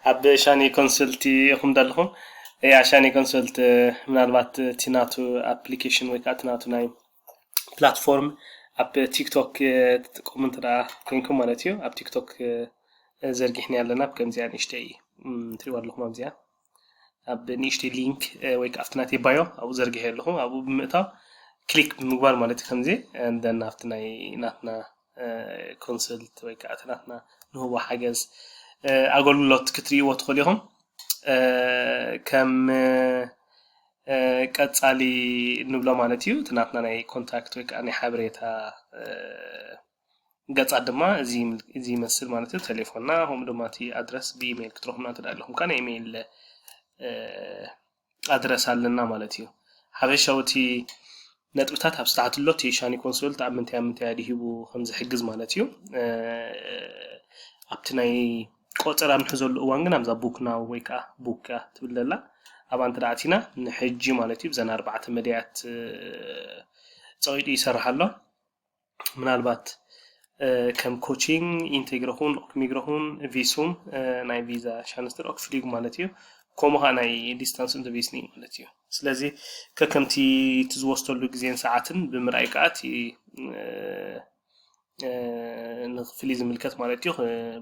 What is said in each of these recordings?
ኣብ ሻኒ ኮንሰልት ኢኹም ዘለኹም? ያ፣ ሻኒ ኮንሰልት ምናልባት እቲ ናቱ ኣፕሊኬሽን ወይ ከዓ እቲ ናቱ ናይ ፕላትፎርም ኣብ ቲክቶክ ትጥቀሙ እንተ ደኣ ኮይንኩም ማለት እዩ። ኣብ ቲክቶክ ዘርጊሕኒ ኣለና። ብከምዚኣ ንእሽተይ ትሪእዋ ኣለኹም ኣብዚኣ ኣብ ንእሽተይ ሊንክ ወይ ከዓ ኣብቲ ናተይ ባዮ ኣብኡ ዘርጊሐ ኣለኹ። ኣብኡ ብምእታው ክሊክ ብምግባር ማለት እዩ። ከምዚ ናብቲ ናይ ናትና ኮንሰልት ወይ ከዓ እቲ ናትና ንህቦ ሓገዝ ኣገልግሎት ክትርእይዎ ትኽእሉ ኢኹም። ከም ቀፃሊ ንብሎ ማለት እዩ። እቲ ናትና ናይ ኮንታክት ወይ ከዓ ናይ ሓበሬታ ገፃት ድማ እዚ ይመስል ማለት እዩ። ቴሌፎንና ከምኡ ድማ እቲ ኣድረስ ብኢሜይል ክትረኽቡና እንተ ኣለኹም ከዓ ናይ ኢሜይል ኣድረስ ኣለና ማለት እዩ። ሓፈሻዊ እቲ ነጥብታት ኣብ ስታሕቲ ኣሎ። እቲ ሻኒ ኮንሰልት ኣብ ምንታይ ኣብ ምንታይ ኣድሂቡ ከም ዝሕግዝ ማለት እዩ። ኣብቲ ናይ ቆፀራ ንሕዘሉ እዋን ግን ኣብዛ ቡክ ናው ወይ ከዓ ቡክ እያ ትብል ዘላ ኣብኣ እንተ ኣቲና ንሕጂ ማለት እዩ ብዘን ኣርባዕተ መድያት ፀቂጡ ይሰርሕ ኣሎ። ምናልባት ከም ኮቺንግ፣ ኢንቴግረኹን፣ ኦክሚግረኹን፣ ቪሱም ናይ ቪዛ ሻንስትር ኦክፍሊግ ማለት እዩ። ከምኡ ከዓ ናይ ዲስታንስ ኡንደርቪስኒንግ ማለት እዩ። ስለዚ ከከምቲ እቲ ዝወስደሉ ግዜን ሰዓትን ብምርኣይ ከዓ እቲ ንክፍሊ ዝምልከት ማለት እዩ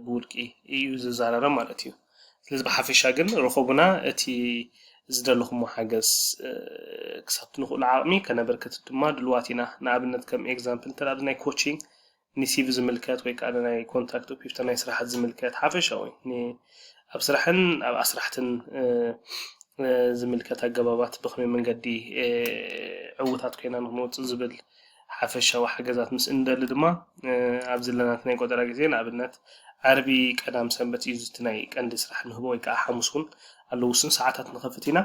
ብውልቂ እዩ ዝዘራረብ ማለት እዩ። ስለዚ ብሓፈሻ ግን ርኸቡና፣ እቲ ዝደለኹሞ ሓገዝ ክሳብ ንኽእሉ ዓቕሚ ከነበርክት ድማ ድልዋት ኢና። ንኣብነት ከም ኤግዛምፕል እንተ ኣብዚ ናይ ኮቺንግ ንሲቪ ዝምልከት ወይ ከዓ ናይ ኮንታክት ኦፊፍተ ናይ ስራሓት ዝምልከት ሓፈሻዊ ኣብ ስራሕን ኣብ ኣስራሕትን ዝምልከት ኣገባባት ብኸመይ መንገዲ ዕውታት ኮይና ንክንወፅእ ዝብል ሓፈሻዊ ሓገዛት ምስ እንደሊ ድማ ኣብ ዘለናት ናይ ቆጠራ ግዜ ንኣብነት ዓርቢ ቀዳም ሰንበት እዩ ዝቲ ናይ ቀንዲ ስራሕ ንህቦ ወይ ከዓ ሓሙስ እውን ኣለዉ ውስን ሰዓታት ንኸፍት ኢና።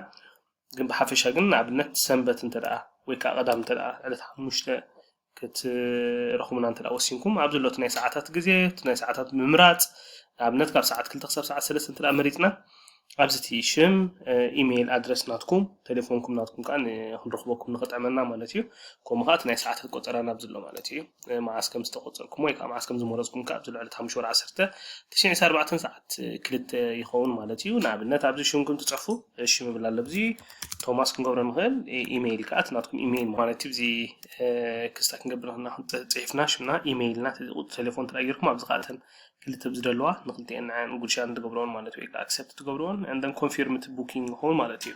ግን ብሓፈሻ ግን ንኣብነት ሰንበት እንተ ደኣ ወይ ከዓ ቀዳም እንተ ደኣ ዕለት ሓሙሽተ ክትረኽቡና እንተ ደኣ ወሲንኩም ኣብ ዘሎ ናይ ሰዓታት ግዜ ናይ ሰዓታት ምምራፅ ንኣብነት ካብ ሰዓት ክልተ ክሳብ ሰዓት ሰለስተ እንተ ደኣ መሪፅና ኣብዚ እቲ ሽም ኢሜይል ኣድረስ ናትኩም ቴሌፎንኩም ናትኩም ከዓ ክንረኽበኩም ንኽጥዕመና ማለት እዩ። ከምኡ ከዓ እቲ ናይ ሰዓታት ቆፀራ ናብ ዘሎ ማለት እዩ። መዓስ ከም ዝተቆፀርኩም ወይ ከዓ መዓስ ከም ዝመረፅኩም ከዓ ኣብዚ ልዕሊ ሓሙሽተ ወር ዓሰርተ ትሽዓተ ኣርባዕተ ሰዓት ክልተ ይኸውን ማለት እዩ። ንኣብነት ኣብዚ ሽምኩም ትፅሕፉ ሽም ይብል ኣሎ። ኣብዚ ቶማስ ክንገብሮ ንኽእል ኢሜይል ከዓ እቲ ናትኩም ኢሜይል ማለት እዩ። እዚ ክስታ ክንገብር ንክና ፅሒፍና ሽምና ኢሜይልና ቁፅሪ ቴሌፎን ተራጊርኩም ኣብዚ ከዓ እተን ክልተ ብዝደለዋ ንክልቲኤን ንዐን ጉድሻ ንትገብረውን ማለት ወይ ከዓ ኣክሰፕት ትገብረውን እንደን ኮንፊርም እቲ ቡኪንግ ይኸውን ማለት እዩ።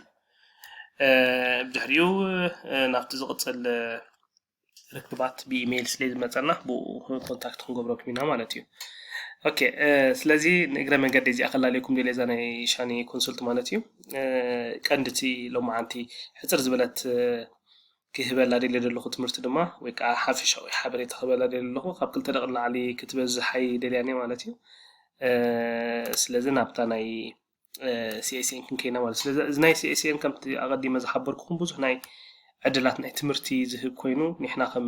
ብድሕሪኡ ናብቲ ዝቕፅል ርክባት ብኢሜይል ስለ ዝመፀና ብኡ ኮንታክት ክንገብረኩም ኢና ማለት እዩ። ኦኬ ስለዚ ንእግረ መንገዲ እዚኣ ከላለየኩም ደለ እዛ ናይ ሻኒ ኮንሱልት ማለት እዩ። ቀንድቲ ሎማዓንቲ ሕፅር ዝበለት ክህበላ ደለ ዘለኹ ትምህርቲ ድማ ወይ ከዓ ሓፈሻዊ ሓበሬታ ክህበላ ደለ ዘለኹ ካብ ክልተ ደቂ ላዕሊ ክትበዝሓይ ደልያኒ ማለት እዩ። ስለዚ ናብታ ናይ ሲኤስኤን ክንከይና ማለት ስለዚ እዚ ናይ ሲኤስኤን ከምቲ ኣቐዲመ ዝሓበርኩኹም ብዙሕ ናይ ዕድላት ናይ ትምህርቲ ዝህብ ኮይኑ ንሕና ከም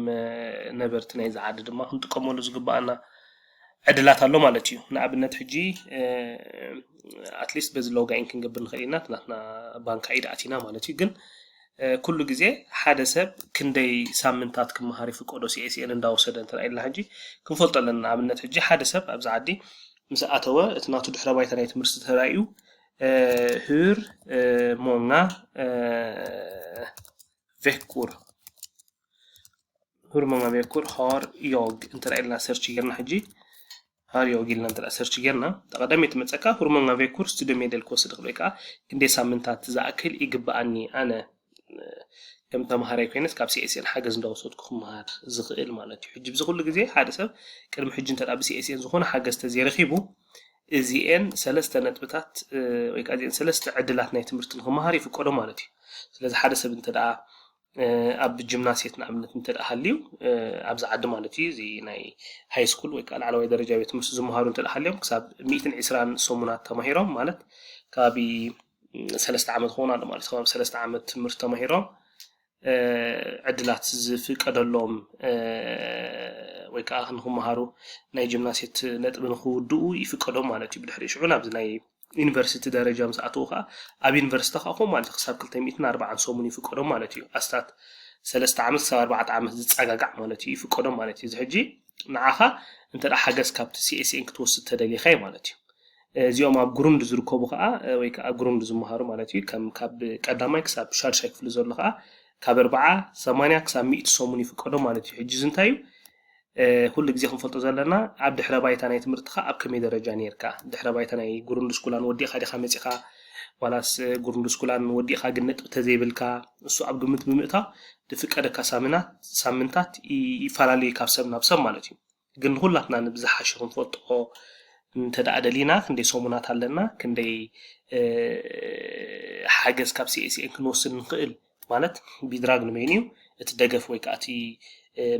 ነበርቲ ናይዚ ዓዲ ድማ ክንጥቀመሉ ዝግባኣና ዕድላት ኣሎ ማለት እዩ። ንኣብነት ሕጂ ኣትሊስት በዚ ሎጋይን ክንገብር ንኽእል ኢና ናትና ባንካ ኢድ ኣቲና ማለት እዩ። ግን ኩሉ ግዜ ሓደ ሰብ ክንደይ ሳምንታት ክመሃር ይፍቀዶ ሲኤስኤን እንዳወሰደ እንተ ኢልና ሕጂ ክንፈልጦ ኣለና። ንኣብነት ሕጂ ሓደ ሰብ ኣብዚ ዓዲ ምስ ኣተወ እቲ ናቱ ድሕረ ባይታ ናይ ትምህርቲ ተራእዩ hur många veckor hur många veckor har jag እንተ ኢልና ሰርች ጌርና ሕጂ har jag ኢልና እንተ ሰርች ጌርና ቀዳመይቲ መፀካ hur många veckor studiemedel kostar ወይ ከዓ ክንደይ ሳምንታት ዝኣክል ይግበኣኒ ኣነ ከም ተምሃራይ ኮይነስ ካብ ሲኤስኤን ሓገዝ እንዳወሰድኩ ክመሃር ዝኽእል ማለት እዩ። ሕጂ ብዚ ኩሉ ግዜ ሓደ ሰብ ቅድሚ ሕጂ እንተ ብሲኤስኤን ዝኾነ ሓገዝ ተዘይረኺቡ እዚኤን ሰለስተ ነጥብታት ወይ ከዓ እዚኤን ሰለስተ ዕድላት ናይ ትምህርቲ ንክመሃር ይፍቀዶ ማለት እዩ። ስለዚ ሓደ ሰብ እንተ ኣብ ጅምናስየት ንኣብነት እንተ ሃልዩ ኣብዚ ዓዲ ማለት እዩ እዚ ናይ ሃይ ስኩል ወይ ከዓ ላዕለዋይ ደረጃ ቤት ትምህርቲ ዝመሃሩ እንተ ሃልዮም ክሳብ ሚእትን ዕስራን ሰሙናት ተማሂሮም ማለት ከባቢ ሰለስተ ዓመት ክኾኑ ኣሎ ማለት ከባቢ ሰለስተ ዓመት ትምህርቲ ተማሂሮም ዕድላት ዝፍቀደሎም ወይ ከዓ ንክመሃሩ ናይ ጅምናስየት ነጥቢ ንክውድኡ ይፍቀዶም ማለት እዩ። ብድሕሪ ሽዑ ናብዚ ናይ ዩኒቨርሲቲ ደረጃ ምስ ኣተዉ ከዓ ኣብ ዩኒቨርሲቲ ከዓ ከምኡ ማለት ክሳብ ክልተ ሚእትን ኣርባዓን ሰሙን ይፍቀዶም ማለት እዩ። ኣስታት ሰለስተ ዓመት ክሳብ ኣርባዕተ ዓመት ዝፀጋጋዕ ማለት እዩ ይፍቀዶም ማለት እዩ። እዚ ሕጂ ንዓኻ እንተ ሓገዝ ካብቲ ሲኤስኤን ክትወስድ ተደሊኻይ ማለት እዩ። እዚኦም ኣብ ግሩንድ ዝርከቡ ከዓ ወይ ከዓ ግሩንድ ዝመሃሩ ማለት እዩ። ከም ካብ ቀዳማይ ክሳብ ሻድሻይ ክፍሊ ዘሎ ከዓ ካብ ኣርባዓ ሰማንያ ክሳብ ሚእቲ ሰሙን ይፍቀዶ ማለት እዩ። ሕጂ እዚ እንታይ እዩ? ኩሉ ግዜ ክንፈልጦ ዘለና ኣብ ድሕረ ባይታ ናይ ትምህርትኻ ኣብ ከመይ ደረጃ ነርካ፣ ድሕረ ባይታ ናይ ግሩንድ ስኩላን ወዲእካ ዲኻ መፂኻ፣ ዋላስ ግሩንድ ስኩላን ወዲእካ ግን ነጥቢ ተዘይብልካ፣ እሱ ኣብ ግምት ብምእታው ዝፍቀደካ ሳምናት ሳምንታት ይፈላለዩ ካብ ሰብ ናብ ሰብ ማለት እዩ። ግን ንኩላትና ንብዝሓሸ ክንፈልጦ እንተደኣ ደሊና ክንደይ ሰሙናት ኣለና፣ ክንደይ ሓገዝ ካብ ሲኤስኤን ክንወስድ ንኽእል ማለት ቢድራግ ንመይን እዩ እቲ ደገፍ ወይ ከዓ እቲ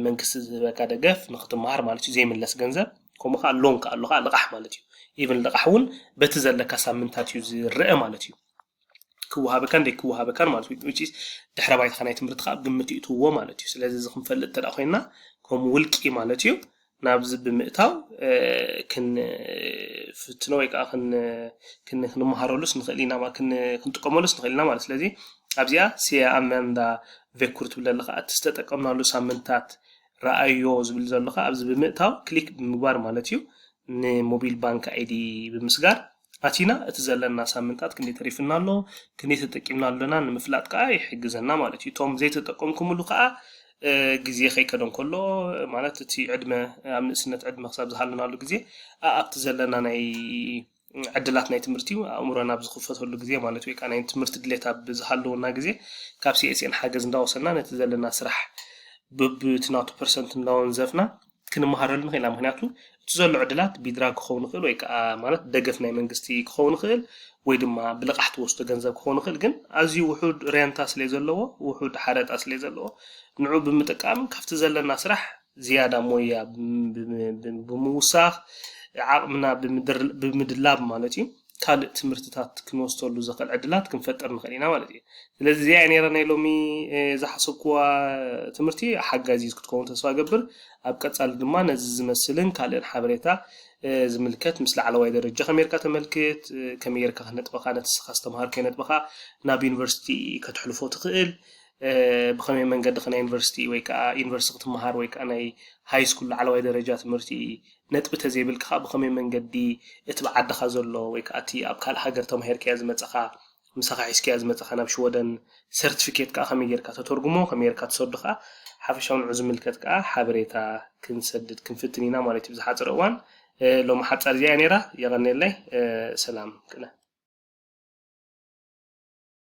መንግስቲ ዝህበካ ደገፍ ንክትመሃር ማለት እዩ ዘይምለስ ገንዘብ። ከምኡ ከዓ ሎን ከዓ ኣሎ ከዓ ልቃሕ ማለት እዩ። ኢቨን ልቃሕ እውን በቲ ዘለካ ሳምንታት እዩ ዝረአ ማለት እዩ። ክወሃበካን ዘይክወሃበካን ማለት እዩ። ድሕረ ባይታኻ ናይ ትምህርትካ ኣብ ግምት ይእትውዎ ማለት እዩ። ስለዚ እዚ ክንፈልጥ እንተ ኮይንና ከም ውልቂ ማለት እዩ ናብዚ ብምእታው ክንፍትኖ ወይ ከዓ ክንመሃረሉስ ንኽእል ኢና፣ ክንጥቀመሉስ ንኽእል ኢና ማለት። ስለዚ ኣብዚኣ ሲያ ኣመንዳ ቬኩር ትብል ኣለካ። እቲ ዝተጠቀምናሉ ሳምንታት ረኣዮ ዝብል ዘለካ ኣብዚ ብምእታው ክሊክ ብምግባር ማለት እዩ። ንሞቢል ባንክ ኣይዲ ብምስጋር ኣቲና እቲ ዘለና ሳምንታት ክንደይ ተሪፍና ኣሎ፣ ክንደይ ተጠቂምና ኣለና ንምፍላጥ ከዓ ይሕግዘና ማለት እዩ። እቶም ዘይተጠቀምኩምሉ ከዓ ግዜ ከይከደ እንከሎ ማለት እቲ ዕድመ ኣብ ንእስነት ዕድመ ክሳብ ዝሃለናሉ ግዜ ኣብቲ ዘለና ናይ ዕድላት ናይ ትምህርቲ ኣእምሮና ኣብ ዝኽፈተሉ ግዜ ማለት ወይ ከዓ ናይ ትምህርቲ ድሌት ኣብ ዝሃለወና ግዜ ካብ ሲኤስኤን ሓገዝ እንዳወሰና ነቲ ዘለና ስራሕ ብብቲ ናቱ ፐርሰንት እንዳወንዘፍና ክንመሃረሉ ንኽእል ኢና። ምክንያቱ እቲ ዘሎ ዕድላት ቢድራግ ክኸውን ይኽእል ወይ ከዓ ማለት ደገፍ ናይ መንግስቲ ክኸውን ይኽእል ወይ ድማ ብልቃሕ ትወስዶ ገንዘብ ክኸውን ይኽእል። ግን ኣዝዩ ውሑድ ሬንታ ስለ ዘለዎ፣ ውሑድ ሓረጣ ስለ ዘለዎ ንዑ ብምጥቃም ካብቲ ዘለና ስራሕ ዝያዳ ሞያ ብምውሳኽ ዓቕምና ብምድላብ ማለት እዩ ካልእ ትምህርትታት ክንወስደሉ ዘኽእል ዕድላት ክንፈጥር ንኽእል ኢና ማለት እዩ። ስለዚ እዚኣ ነይራ ናይ ሎሚ ዝሓሰብኩዋ ትምህርቲ ሓጋዚት ክትከውን ተስፋ ገብር። ኣብ ቀጻሊ ድማ ነዚ ዝመስልን ካልእን ሓበሬታ ዝምልከት ምስ ላዕለዋይ ደረጃ ከመይ ጌርካ ተመልክት፣ ከመይ ጌርካ ክነጥበኻ ነቲ ስኻ ዝተምሃርካዮ ነጥበኻ ናብ ዩኒቨርሲቲ ከተሕልፎ ትኽእል፣ ብኸመይ መንገዲ ኸ ናይ ዩኒቨርሲቲ ወይ ከዓ ዩኒቨርሲቲ ክትመሃር ወይ ከዓ ናይ ሃይ ስኩል ላዕለዋይ ደረጃ ትምህርቲ ነጥቢ ተዘይብልካ ብኸመይ መንገዲ እቲ ብዓድኻ ዘሎ ወይ ከዓ እቲ ኣብ ካልእ ሃገር ተማሂርካዮ ዝመፀኻ ምሳኻ ሒዝካዮ ዝመፀኻ ናብ ሽወደን ሰርቲፊኬት ከዓ ከመይ ጌርካ ተተርጉሞ ከመይ ጌርካ ትሰዶ ከዓ ሓፈሻዊ ንዑ ዝምልከት ከዓ ሓበሬታ ክንሰድድ ክንፍትን ኢና ማለት እዩ ብዝሓፀረ እዋን። ሎሚ ሓፃር እዚኣ ነይራ። የቐኔለይ። ሰላም ቅነ።